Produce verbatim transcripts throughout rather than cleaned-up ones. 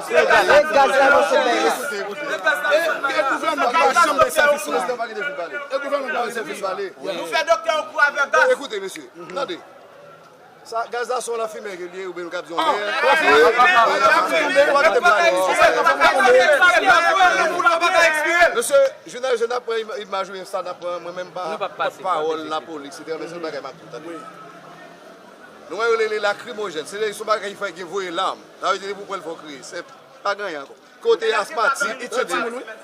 Gaz la nan somèy la. Ekoute, ekoute. E, e gouvènman ki pa janm bay sèvis la. Prezidan pa gen de fil pale. E gouvènman ki pa bay sèvis pale. Nou fè doktè yon kou avèk gaz. Ekoute, mesye, tande. Sa, gaz la se yon lafimen ke l ye, oubyen nou ka di yon lè. Mesye, Jounal, je n ap pran im-, imaj ou sa, n ap pran, mwen menm pa pòtpawòl lapolis, etsetera, men se yon bagay m ap di w, tande. Nou wè yo rele lakrimojèn, se yon bagay ki fè gen voye lam. Sa vle di depi w pran l fò w kriye, se pa gen anyen ankò. Kote asmatik, tande.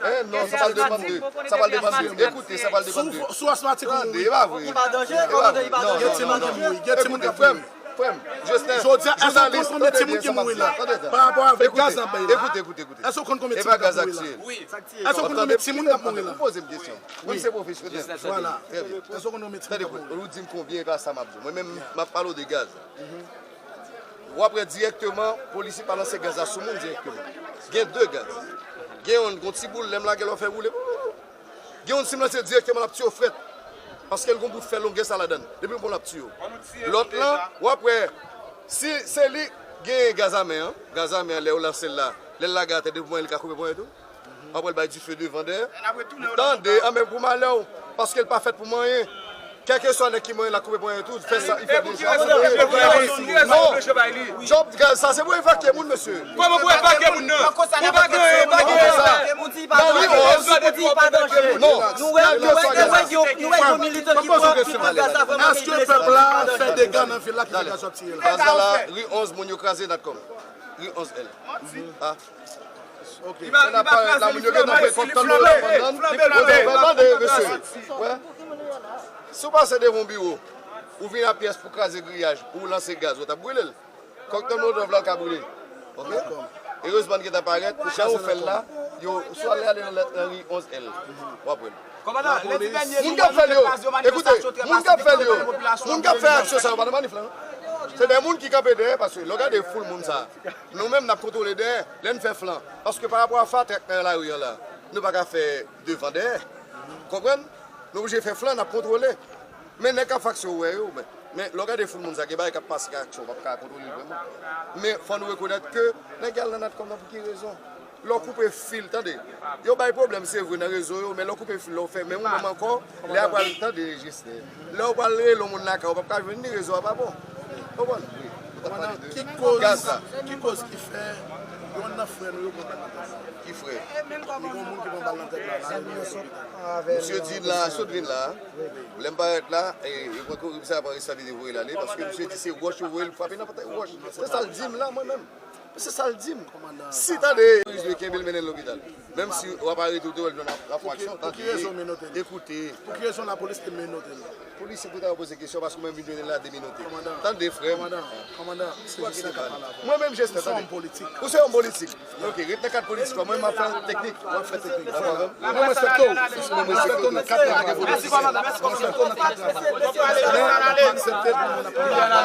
Hein, non, sa pral depann de, sa pral depann de, ekoute, sa pral depann de. Si w asmatik ou mouri. Tande, e pa vre. Li pa danjere, kòmandan, li pa danjere. Gen timoun ki mouri, gen timoun k ap mouri. Frè m, Jocelyn, jodi a, èske w konn konbyen timoun ki mouri la? Pa rapò avèk gaz n ap bay la. Ekoute, ekoute, ekoute. Èske w konn konbyen timoun k ap mouri la? Èske w konn konbyen timoun k ap mouri la? Poze m kesyon. Mwen se pwofesyonèl. Vwala. Èske w konn konbyen timoun k ap mouri? Ou di m konbyen, e pa sa m ap di w. Mwen menm, m ap pale w de gaz la. W ap wè dirèkteman, polisye pa lanse gaz la sou moun dirèkteman. Gen de gaz. Gen youn, gon ti boul, lè m lage l, w ap fè boule. Gen youn, si m lanse l dirèkteman, l ap tiye w frèt. Paske l gon bout fè longè sa ladann. Depi l bon, l ap tiye w. Lòt lan, w ap wè, si se li, gen gaz a men an. Gaz a men an, lè w lanse l la, lè l lage atè, depi w pran l, li ka koupe ponyèt ou. W ap wè l bay dife devan, dèyè. Tande, an men pou malè w, paske l pa fèt pou manyen. Kèlkeswa nèg ki manyen l, l ap koupe ponyèt ou, fè sa, li fè de sa. Non, djòb gaz sa, se pou evakye moun, mesye. Kòman pou evakye moun nan? Ou pa gen, pa gen sa. Ou di pa danjere. Ou di pa danjere. Non. Nou wè, nou wè, nou wè, nou wè yon militan ki pran, ki pran gaz la vrèman. Èske pèp la fè dega nan vil la ki fè gaz ap tire la? Gaz la, la, ri onz, moun yo kraze, natcom. Ri onz L. Ah. Ok. Lè n ap parèt la, moun yo gentan fè kòktèl molotòf anndan. Tande, mesye. Wè. Si w pase devan yon biwo, ou vin a pyès pou kraze griyaj, ou lanse gaz, ou t ap brile l. Kòktèl molotòf la, ou ka brile. Ok? Erezman, n gentan parèt, jan ou fè l la, yo, si w ale, ale nan lè, nan ri onz L, w ap wè l. Moun k ap fè l yo, ekoute, moun k ap fè l yo, moun k ap fè aksyon sa yo, pa nan manif la, non. Se de moun ki kanpe dèyè, paske lè w gade foul moun sa, nou menm, n ap kontwole dèyè, lè n fè flan. Paske pa rapò a fatra k nan lari an la, nou pa ka fè devan dèyè. Konprann? Nou oblije fè flan, n ap kontwole. Men nèg k ap fè aksyon, ou wè yo, men, men lè w gade foul moun sa, gen bagay k ap pase k aksyon, w p ap ka kontwole l vrèman. Men fò nou rekonèt ke nèg yo al nan natcom nan pou ki rezon? Lè w koupe fil, tande, yo bay pwoblèm, se vre, nan rezo yo, men lè w koupe fil, lè w fèmen ou menm ankò, lè a pral, tande, Jesnè. Lè w pral rele yon moun lakay ou, w p ap ka jwenn li, rezo a pa bon. Konprann? Wi. Kòmandan, ki koz, ki koz ki fè yonn nan frè nou yo pran bal nan tèt la? Ki frè? Nou gen yon moun ki pran bal nan tèt la, la, li nan lopital. Misye di la, sot vin la. Lè m parèt la, e, yo pran komisè a, pran responsablite, voye l ale, paske misye di se wòch yo voye l frape nan pòtay wòch. Se sa l di m la, mwen menm. Se sa l di m. Si tande, polis dwe kenbe l, mennen l lopital. Menm si w ap arete, w te wè l nan enfraksyon, tande, ekoute. Pou ki rezon lapolis te menote l? Polisye pou ta poze kesyon, paske mwen vin jwenn l la demenote. Tande, frè m. Kòmandan, kòmandan, se Jesnè k ap pale avè w. Mwen menm, Jesnè, tande. Ou se yon politik. Ok, ret nan kad politik la. Mwen, m ap fè teknik. Mwen, m ap fè teknik. Mwen, mwen respekte w. Mwen, mwen respekte w. Mèsi, kòmandan. Mèsi, kòmandan. Mèsi, kòmandan.